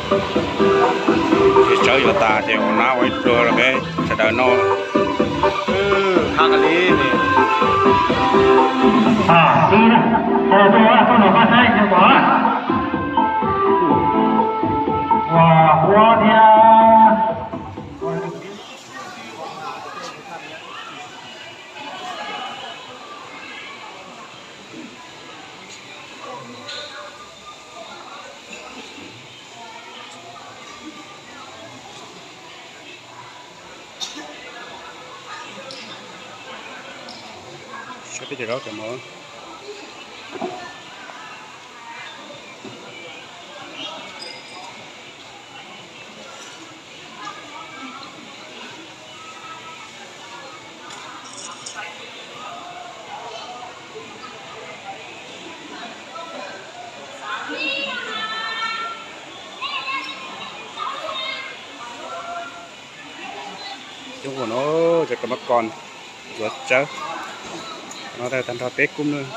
Ces tsawb yuav tas ces ua nab ua ib pluag rau peb sawv daws noj. Ua huab thiab. Peb cov zaub cov mov. Coob ua no, cov kab mab kos yuav tsawb no tag nrho peb kub mloog.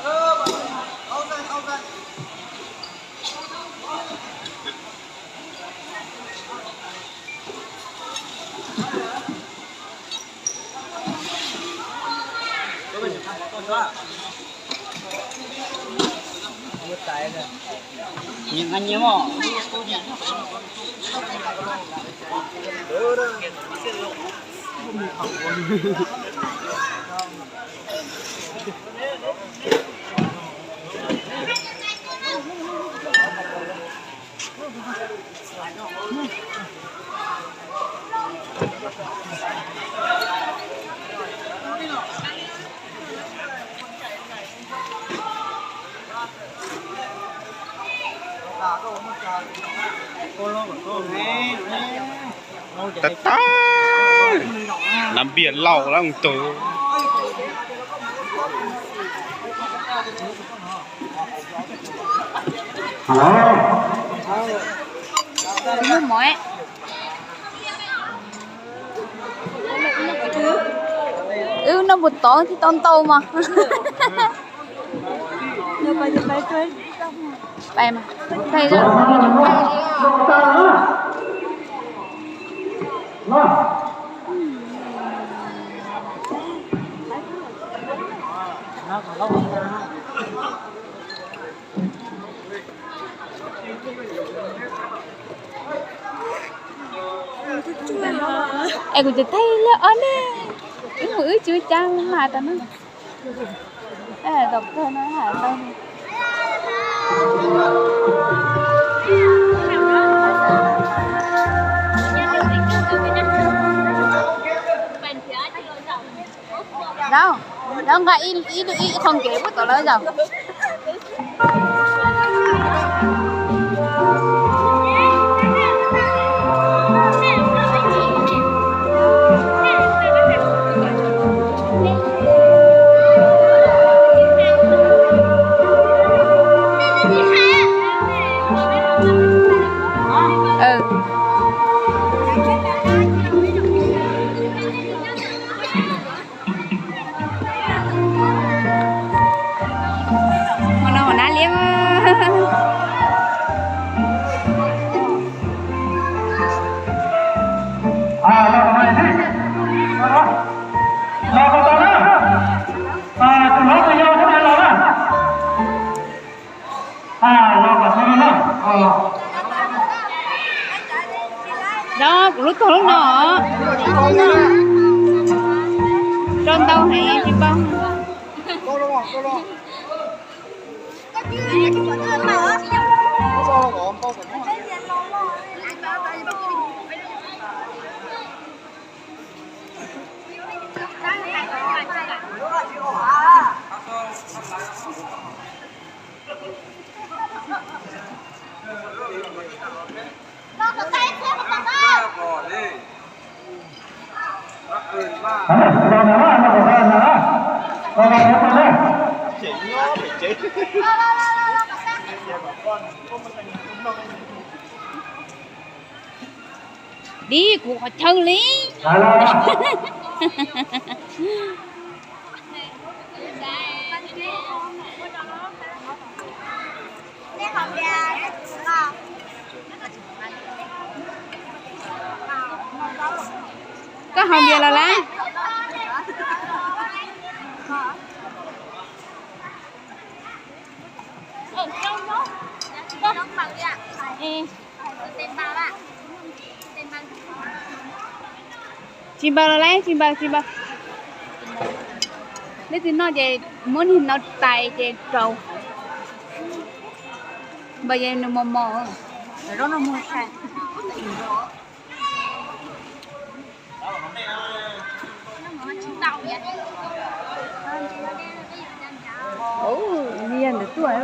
Tag tag, nab npias lauj lawm tus. Wb noj puas tod thiaj tau ntau mas. Es kuv cov thaij lawm ob ne, wb mus wb tsis ua cas mas tas no. Tom kawg no hais tau. Zaum, zaum nqa ib, ib qho kev puag tom lawv zaum. Hmo no ua nab liab. Zaum, kuv lub tuag lub no. Rau ntau heev tsis paub. Dib kuv qhov chaw li. Haus npias los lawm. Tsis npaws los lawm, tsis npaws, tsis npaws. Leej twg noj ces muab niag no tais ces rau. Npaws ces nws mos mos. Ntawd tuaj.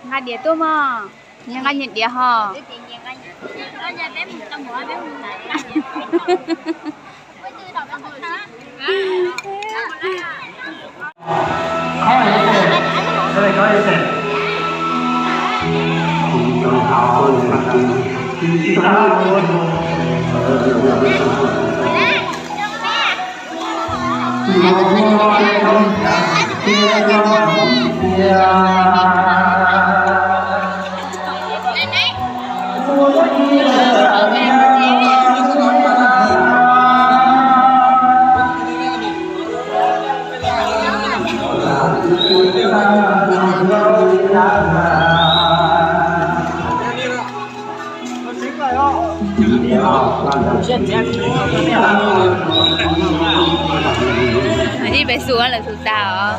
Nqa diav tuaj mog. Nyias nqa nyias diav hos. Ib pem xu lawm xu tag os.